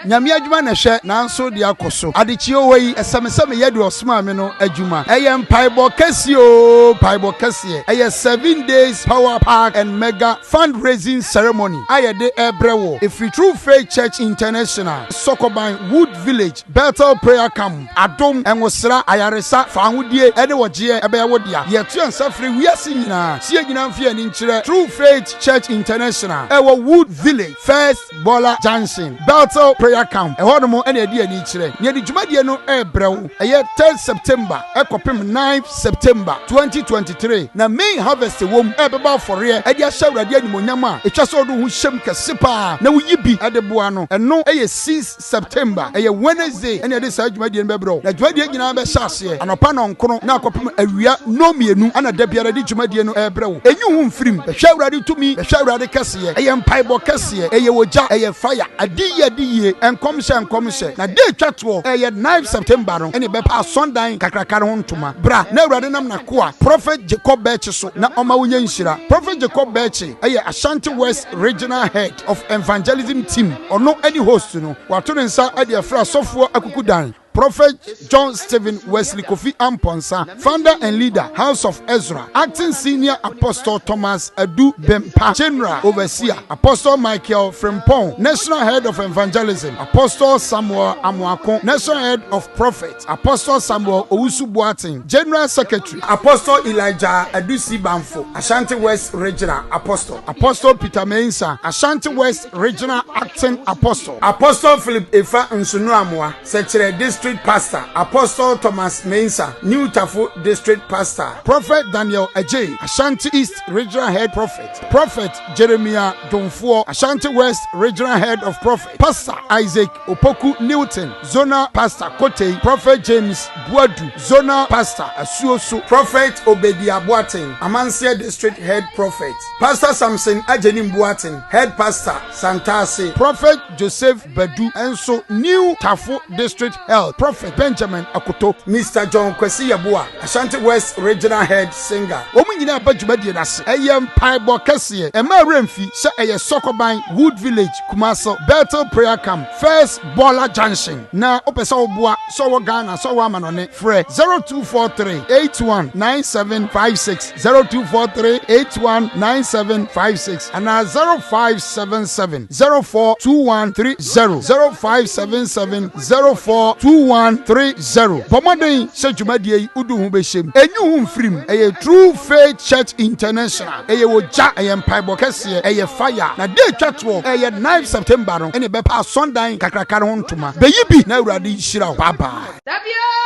Nyame adwuma na ɛhwɛ nanso deɛ akɔ so. Adekyeɛ wɔ yi, ɛsɛ me sɛ meyɛ deɛ ɔsomaa me no adwuma. Ɛyɛ mpaebɔ kɛseɛ oo, mpaebɔ kɛseɛ. Ɛyɛ 7 days power pack and mega fundraising ceremony a yɛde ɛrebrɛ wɔ. Ɛfiri True Faith Church International, Sɔkɔban Wood Village, Bethel Prayer Camp, Adom, Ɛngosra, Ayaresa, Fahodie ɛne wɔgyeɛ ɛbɛyɛ wo dea. Yɛto yɛn nsa firi wiase nyinaa. Sie nyinaa mfe ani nkyerɛ True Faith Church International ɛwɔ Wood Village, First Bola Junction, Bethel Prayer Camp. Ɛhɔ nom ɛna ɛde ani kyerɛ. Nea de dwumadie no ɛrebrɛ wo ɛyɛ 3rd September ɛkɔpem 9 September 2023, na main harvest wom ɛbɛba afɔreɛ ɛde ahyɛ Awurade animonyam a ɛtwa sɛ ɔde wo ho hyɛm kɛse paa na woyi bi ɛde boa no. Ɛno ɛyɛ 6 September, ɛyɛ Wednesday, ɛna ɛde saa dwumadie no bɛbrɛ wo. Na dwumadie nyinaa bɛhyɛ aseɛ anɔpa 9 na akɔpem awia 2:00, ana da biara de dwumadie no ɛrebrɛ wo. Ɛnyi ho mfirim bɛhwɛ Awurade tumi, bɛhwɛ Awurade kɛseɛ. Ɛyɛ mpaebɔ kɛseɛ, ɛyɛ wogya, ɛyɛ fire, adiyie, adiyie, nkɔmhyɛ, nkɔmhyɛ. Na de atwa toɔ ɛyɛ 9 September no, ɛne bɛpa asɔndan kakraka no ho ntoma. Bra na Awurade nam nakoa Prophet Jacob Bɛkye so na ɔma wo nyɛ nhyira. Prophet Jacob Bɛkye ɛyɛ Ashanti West Regional Head of Evangelism Team. Ɔno ɛne host no. Wato ne nsa ɛde afra asɔfoɔ akukudan Prophet John Stephen Wesley Kofi Amponsa, founder and leader, House of Ezra, Acting Senior Apostle Thomas Adu Bempa, General Overseer, Apostle Michael Frimpong, National Head of Evangelism, Apostle Samuel Amoako, National Head of Prophet, Apostle Samuel Owusu Boateng, General Secretary, Apostle Elijah Adusi Banfo, Ashanti West Regional Apostle, Apostle Peter Mensah, Ashanti West Regional Acting Apostle, Apostle Philip Efa Nsunuamoa, Sekyere District Pastor, Apostle Thomas Mensah, New Tafo District Pastor, Prophet Daniel Ajay, Ashanti East Regional Head Prophet, Prophet Jeremiah Domfoɔ, Ashanti West Regional Head of Prophet, Pastor Isaac Opoku Newton, Zonal Pastor Kote, Prophet James Buadu, Zonal Pastor Asuoso, Prophet Obedia Boateng, Amansia District Head Prophet, Pastor Samson Ajenim Boateng, Head Pastor Santase, Prophet Joseph Badu, Enso New Tafo District Health, Prophet Benjamin Akoto, Mr. John Kwesi Yeboah, Ashanti West Regional Head Singer. Wɔn nyinaa ba dwumadie n'ase. Ɛyɛ mpaebɔ kɛseɛ. Ɛma awura sɛ ɛyɛ Sɔkɔban Wood Village, Kumasi, Bethel Prayer Camp, First Bola Junction. Na wopɛ sɛ woboa, sɛ ɔwɔ Ghana, sɛ ɔwɔ amanɔne, frɛ 0243 819756, 0243 819756 anaa 0577 042130, 0577 042130. Bɔ mmɔden sɛ dwumadie yi wodu ho bɛhyɛm. Ɛnyi ho mfirim. Ɛyɛ True Faith Church International. Ɛyɛ wogya, ɛyɛ mpaebɔ kɛseɛ, ɛyɛ fire. Na de atwa toɔ ɛyɛ 9 September no, ɛne bɛpa asɔndan kakraka no ho ntoma. Bɛyi bi na Awurade nhyira wo. Bye bye. Dabio!